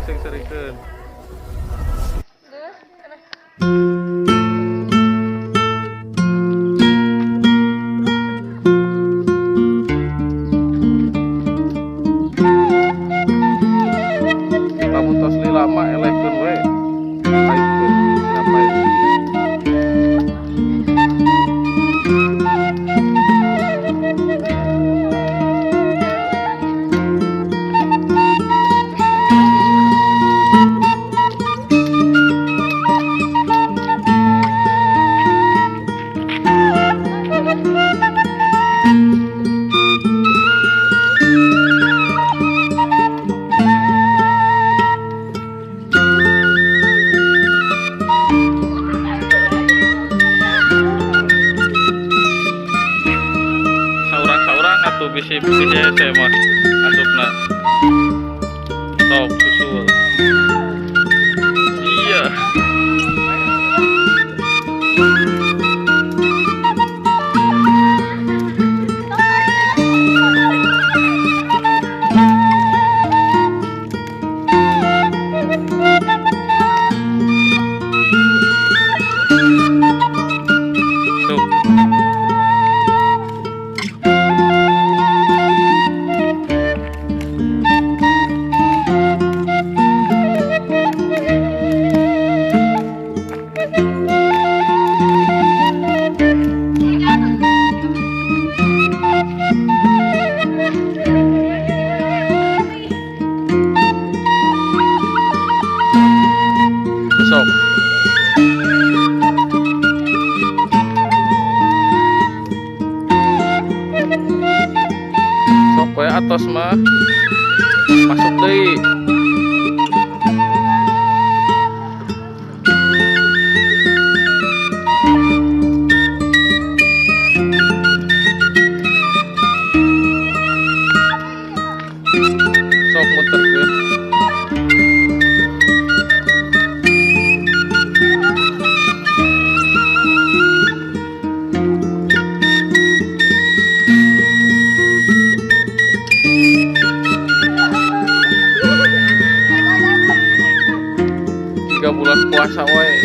Seung-seurikeun. Geus, cenah. Lamun tos lila mah elehkeun we. Paitkeun, cenah pait. Saurang-saurang atuh, bisi bisi hese mah asupna. Sok susul. Iya. Tuh. Sok. Sok we atos mah. Masuk deui. Sok muterkeun. 3 bulan puasa we.